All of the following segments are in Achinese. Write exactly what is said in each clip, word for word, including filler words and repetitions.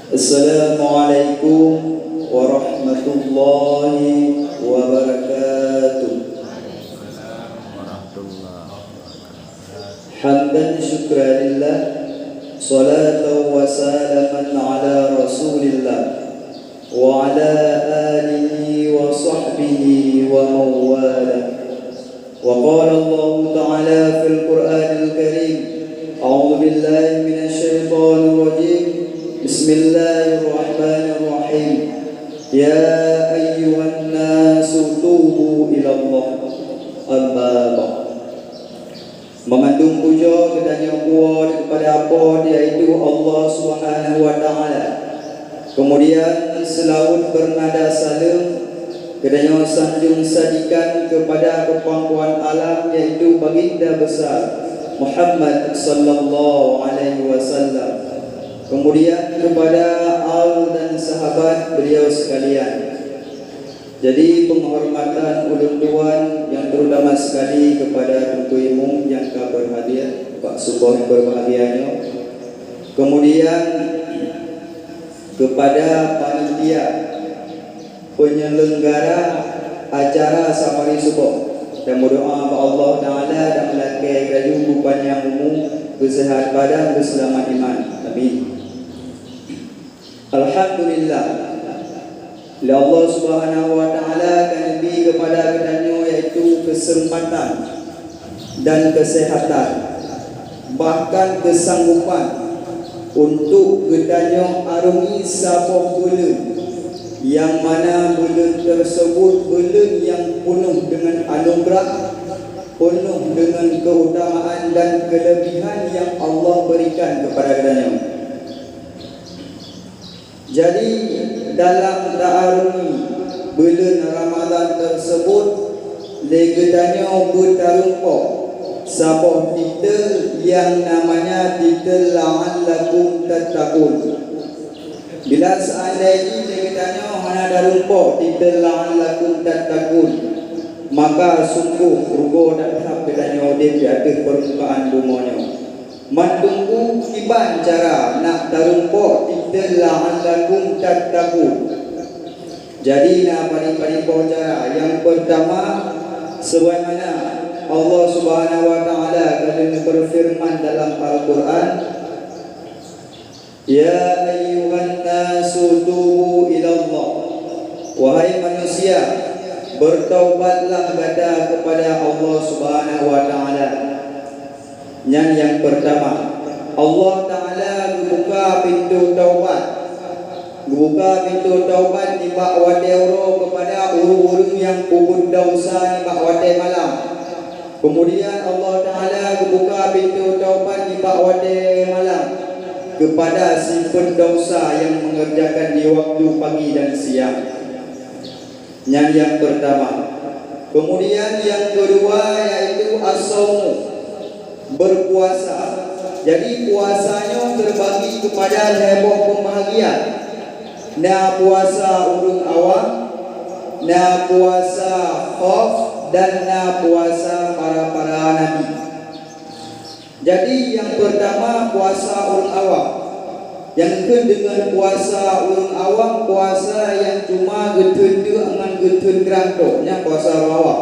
Assalamualaikum warahmatullahi wabarakatuh. Hamdan syukran lillah, salatan wa salaman ala Rasulillah, wa ala alihi wa sahbihi wa man walah. Wa qala Allahu ta'ala fil Qur'anil Karim, a'udzu billahi minasy syaithanir rajim. Bismillahirrahmanirrahim. Ya ayyuhan nasu tubu ilallah. Amma ba'd. Meumandum pujoe geutanyoe puwoe kepada Apo, yaitu Allah Subhanahu wa Ta'ala. Kemudian, seulaweuet beunada saleuem geutanyoe sanjong sadikan kepada keupangkuan alam, yaitu Baginda Besar Muhammad sallallahu alaihi wasallam. Kemudian, kepada al dan sahabat beliau sekalian. Jadi, penghormatan ulôn tuan yang terutama sekali kepada Teungku Imum nyang ka berhadir bak suboh yang berbahagia nyoe. Kemudian, kepada panitia penyelenggara acara safari suboh, dan meudoa bak Allah Ta'ala dan meulakée laju beupanyang umu, beuseuhat badan, beuseulamat iman. Amin. Alhamdulillah, lé Allah Subhanahu wa Ta'ala ka neubri kepada geutanyoe, yaitu keuseumpatan dan keuseuhatan, bahkan keusanggopan untuk geutanyoe arungi saboh buleuen, nyang mana buleuen teuseubut buleuen nyang peunoh deungon anugeurah, peunoh deungon keutamaan dan keuleubihan nyang Allah beurikan kepada geutanyoe. Jadi, dalam taarungi buleuen Ramadhan teuseubut, lé geutanyoe beutarumpok saboh titel nyang namanya titel La'allakum Tattaqun. Bila seandai jih lé geutanyoe hana tarumpok titel La'allakum Tattaqun, maka sunggoh rugoe that-that geutanyoe udeb di ateueh peurmukaan bumoe nyoe. Mandum kiban cara nak tarumpok titel La'allakum Tattaqun. Jadi, na paléng-paléng boh cara. Nyang peurtama, sebagaimana Allah Subhanahu wa Ta'ala ka lheueh beufeureuman dalam Al-Qur'an, "Ya ayyuhan nasu tubu ilallah." Wahai manusia, beutaubatlah gata keupada Allah Subhanahu wa Ta'ala. Nyan nyang peurtama, Allah Ta'ala geubuka pintoe taubat. Geubuka pintoe taubat nibak watée uroe keupada ureuëng-ureuëng nyang peubuet desya nibak watée malam. Keumudian, Allah Ta'ala geubuka pintoe taubat nibak watée malam keupada si peuet desya nyang meungeureujakan di waktu pagi dan siang. Nyan nyang peurtama. Keumudian nyang keudua yaitu as-saumu, beurpuasa. Jadi, puasa nyoe teubagi keupada lhée boh peubahagian. Na puasa ureuëng awam, na puasa khof, dan na puasa para-para nabi. Jadi, nyang peurtama, puasa ureuëng awam. Nyang kheun deungon puasa ureuëng awam, puasa nyang cuma geutheun deuk ngon geutheun grah tok, nyan puasa ureuëng awam.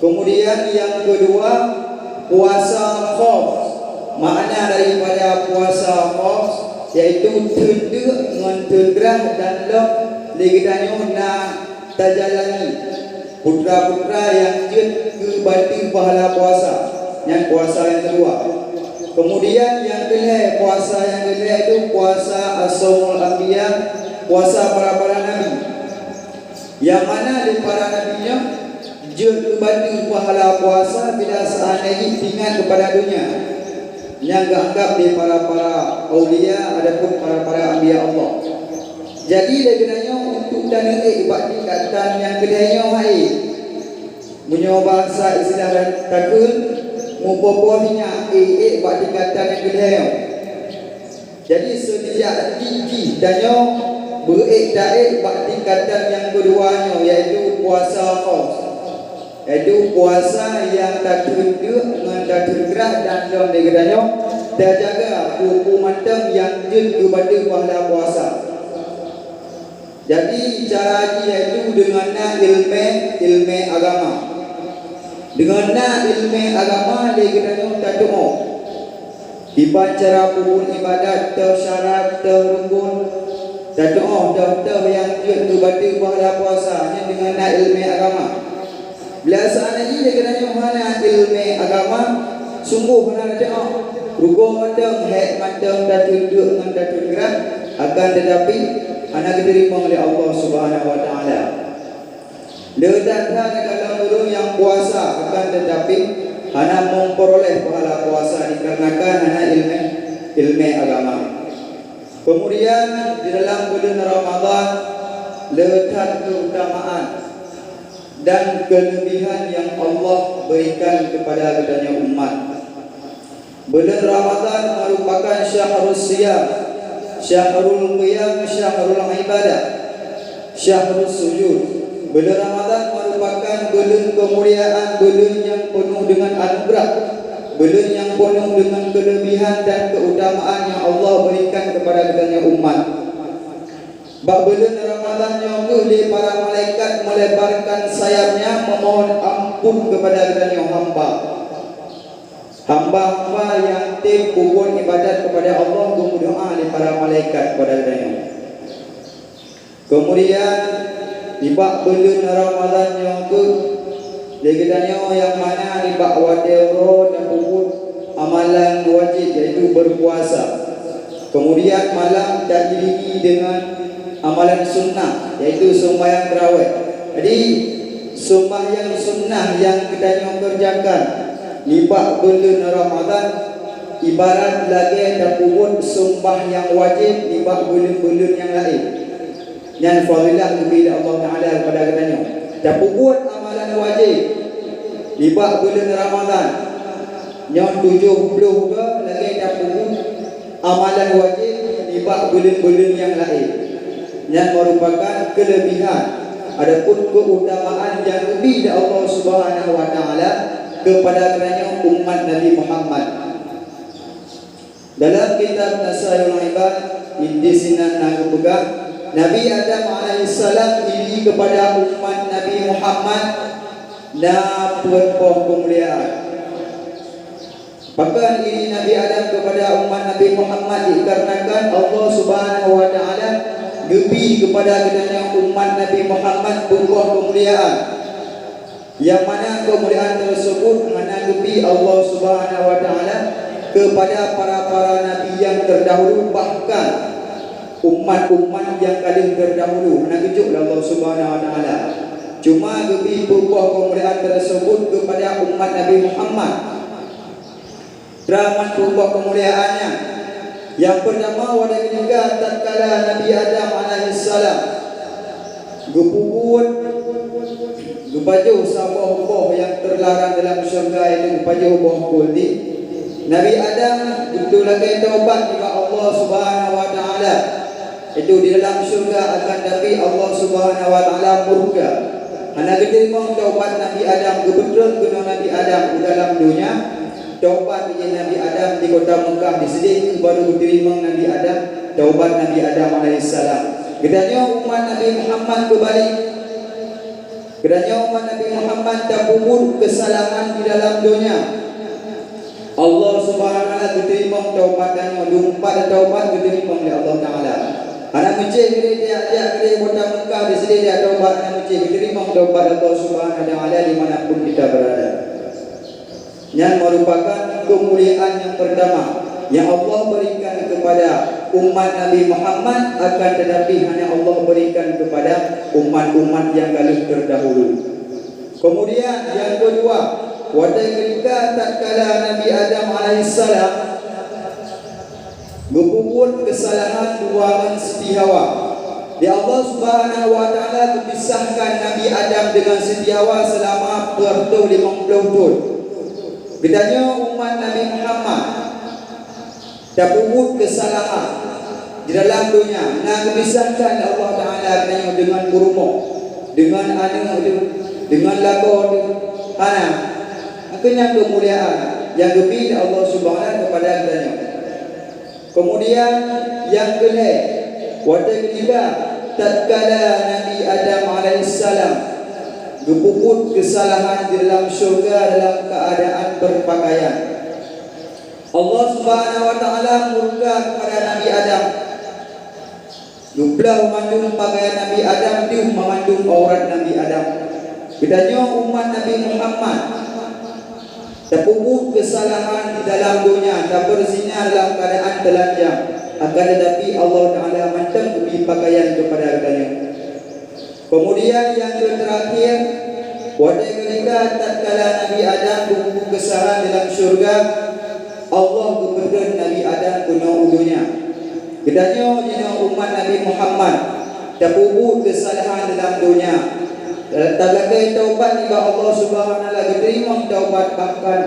Keumudian, nyang keudua, puasa khof. Makna daripada puasa khof, yaitu theun deuk ngon theun grah dan lom lé geutanyoe na tajalani putra-putra nyang jeuet keu batée pahala puasa, nyan puasa nyang keudua. Keumudian nyang keulhée, puasa nyang keulhée itu puasa as-saumul anbiya, puasa para-para nabi. Nyang mana lé para nabi nyoe jeuet keu batée pahala puasa bila seandai jih ingat keupada donya. Nyang geuanggab lé para-para aulia ataupun para-para anbiya Allah. Jadi, lé geutanyoe untuk taneuék bak tingkatan nyang keulhée nyoe hai. Meunyoe bahasa istilah takheun, mupopoh nyak ék-ék bak tingkatan nyang keulhée nyoe. Jadi, seujak jih tanyoe beuék taék bak tingkatan nyang keudua nyoe, yaitu puasa khauf. Yaitu puasa nyang tatheun deuk ngon tatheun grah dan lom lé geutanyoe, tajaga peue-peue mantong nyang jeuet keu batée pahala puasa. Jadi, cara jih yaitu deungon na iéleumé, iéleumé agama. Deungon na iéleumé agama lé geutanyoe tatu'oh kiban cara peubuet iébadat, toh syarat, toh rukon, tatu'oh toh-toh nyang jeuet keu batée pahala puasa nyan deungon na iéleumé agama. Biasa na jih lé geutanyoe hana iéleumé agama, sunggoh hana tatu'oh rukon mantong, hék mantong, tateudeuk ngon tateugeurah, akan teutapi hana geuteurimong lé Allah Subhanahu wa Taala. Le that-that na golom ureuëng nyang puasa, akan teutapi hana meupeuroleh pahala puasa dikarenakan hana iéleumé, iéleumé agama. Keumudian, di dalam buleuen Ramadhan, le that keutamaan dan keuleubihan nyang Allah beurikan keupada geutanyoe umat. Buleuen Ramadhan meurupakan syahrus siyam, syahrul qiyam, syahrul ibadah, syahrus sujud. Buleuen Ramadhan meurupakan buleuen keumuliaan, buleuen nyang peunoh deungon anugeurah, buleuen nyang peunoh deungon keuleubihan dan keutamaan nyang Allah beurikan keupada geutanyoe umat. Bak buleuen Ramadhan nyoe kheueh lé para malaikat meulebarkan sayapnya meumohon amphon keupada geutanyoe hamba. Hamba-hamba nyang tem peubuet iébadat keupada Allah geumeudoá lé para malaikat keupada geutanyoe. Keumudian, nibak buleuen Ramadhan nyoe kheueh lé geutanyoe nyang mana nibak watée uroe tapeubuet amalan wajéb, yaitu beupuasa. Keumudian malam tairingi deungon amalan sunnah, yaitu seumbahyang tarawéh. Jadi, seumbahyang sunnah nyang geutanyoe keureujakan nibak buleuen Ramadhan ibarat lagée tapeubuet seumbahyang wajéb nibak buleuen-buleuen nyang laén. Nyan fadhilah geubri lé Allah Taala keupada geutanyoe. Tapeubuet amalan wajéb nibak buleuen Ramadhan nyoe tujoh ploh goe lagée tapeubuet amalan wajéb nibak buleuen-buleuen nyang laén. Nyan meurupakan keuleubihan adapun keutamaan nyang geubri lé Allah Subhanahu wa Taala keupada geutanyoe umat Nabi Muhammad. Dalam kitab Nasaihul Ibad, di sinan na geupeugah, Nabi Adam alaihissalam geubri keupada umat Nabi Muhammad na peuet boh keumuliaan. Pakon geubri Nabi Adam keupada umat Nabi Muhammad? Dikarenakan Allah Subhanahu wa Taala geubri keupada geutanyoe umat Nabi Muhammad peuet boh keumuliaan. Nyang mana keumuliaan tersebut hana geubri Allah Subhanahu wa Taala keupada para-para nabi nyang terdahulu, bahkan umat-umat nyang ka lheueh terdahulu hana geujok lé Allah Subhanahu wa Taala. Cuma geubri peuet boh keumuliaan tersebut keupada umat Nabi Muhammad. Ramat peuet boh keumuliaan nyan. Nyang peurtama, watée keudeh tatkala Nabi Adam alaihissalam geupeubuet, geupajoh saboh boh nyang teularang dalam syeuruga, yaitu geupajoh boh kuldi. Nabi Adam beutôi lagée taubat nibak Allah Subhanahu wa Taala. Itu di dalam syeuruga, akan tapi Allah Subhanahu wa Taala murka. Hana geuteurimong taubat Nabi Adam, geubeutreun keunoe Nabi Adam u dalam donya. Taubat jih Nabi Adam di kota Meukah, di sideh baru geuteurimong Nabi Adam, taubat Nabi Adam alaihissalam. Geutanyoe umat Nabi Muhammad keubalik. Geutanyoe umat Nabi Muhammad tapeubuet keusalahan di dalam donya. Allah Subhanahu wa Taala geuteurimong taubat tanyoe, lumpat taubat geuteurimong lé Allah Taala. Hana meucéh keudeh, jak-jak keudeh kota Meukah, di sideh jak taubat, hana meucéh, geuteurimong taubat Allah Subhanahu wa Taala di mana pun kita berada. Nyan merupakan keumuliaan nyang peurtama nyang Allah beurikan keupada umat Nabi Muhammad, akan teutapi hana Allah beurikan keupada umat-umat nyang ka lheueh terdahulu. Keumudian, nyang keudua, watée keurika tatkala Nabi Adam alaihissalam geupeubuet keusalahan dua ngon Siti Hawa, di Allah Subhanahu wa Taala geupisahkan Nabi Adam deungon Siti Hawa seulama peuet reutôh limong ploh thon. Geutanyoe umat Nabi Muhammad tapeubuet keusalahan di dalam donya, na geupisahkan Allah Taala geutanyoe deungon peurumoh, deungon aneuëk teuh, deungon lakoe teuh, hana. Maka nyan keumuliaan nyang geubri lé Allah Subhanahu wa Taala keupada geutanyoe. Keumudian nyang keulhèe, watèe keutiga tatkala Nabi Adam alaihissalam geupeubuet keusalahan di dalam syeuruga dalam keuadaan beupakaian, Allah Subhanahu wa Taala murka keupada Nabi Adam. Geublah mandum pakaian Nabi Adam, deuh mandum aurat Nabi Adam. Geutanyoe umat Nabi Muhammad tapeubuet keusalahan di dalam donya, tapeuzina dalam keuadaan teulanjang, akan teutapi Allah Taala mantong geubri pakaian keupada geutanyoe. Keumudian nyang keuteurakhier, watèe keutiga tatkala Nabi Adam geupeubuet keusalahan dalam syeuruga, Allah geupeutreun Nabi Adam keunoe u donya. Geutanyoe jinoe umat Nabi Muhammad tapeubuet keusalahan dalam donya. Talakèe taubat nibak Allah Subhanahu wa Taala, geuteurimong taubat, bahkan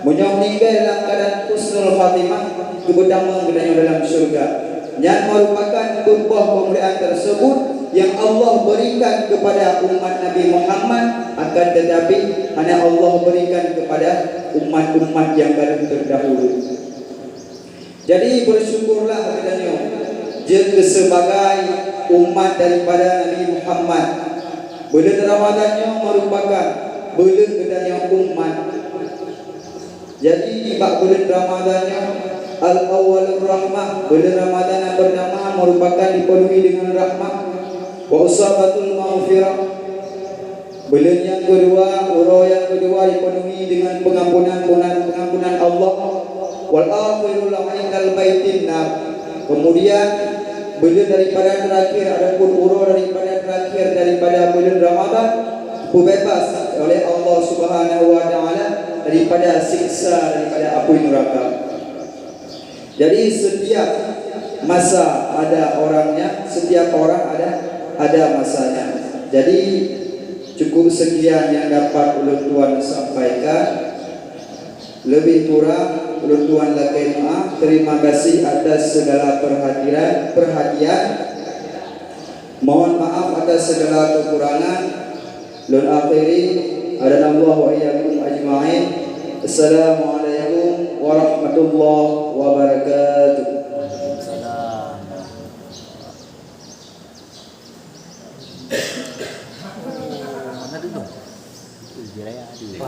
meunyoe meuninggai dalam keuadaan husnul khatimah, geupeutamong geutanyoe dalam syeuruga. Nyan meurupakan beupah peumuliaan teuseubut nyang Allah beurikan keupada umat Nabi Muhammad, akan teutapi hana Allah beurikan keupada umat-umat nyang ka lheueh teurdahulu. Jadi, beusyukurlah geutanyoe jeuet keu seubagai umat daripada Nabi Muhammad. Buleuen Ramadhan nyoe meurupakan buleuen geutanyoe umat. Jadi, nibak buleuen Ramadhan nyoe, al-awwalur rahmah, buleuen Ramadhan nyang peurtama meurupakan dipenuhi deungon rahmat, wa usabatul maghfirah. Buleuen nyang keudua, uroe nyang keudua dipenuhi deungon peungampunan, peungampunan Allah. Wal akhirul indal baitin nar. Keumudian, buleuen daripada teurakhir, adapun uroe daripada teurakhir daripada buleuen Ramadhan, peubeubaih oleh Allah Subhanahu wa Taala daripada siksa daripada apui neuraka. Jadi, setiap masa ada orangnya, setiap orang ada, ada masanya. Jadi, cukup sekian yang dapat ulôn tuan sampaikan. Lebih kurang, ulôn tuan lakèe meu'ah. Terima kasih atas segala perhatian, perhatian. Mohon maaf atas segala kekurangan. Lôn akhiri, hadanallahu wa iyyakum ajma'in. Assalamualaikum warahmatullahi wabarakatuh. Salam. Mana dulu? Dia raya dulu.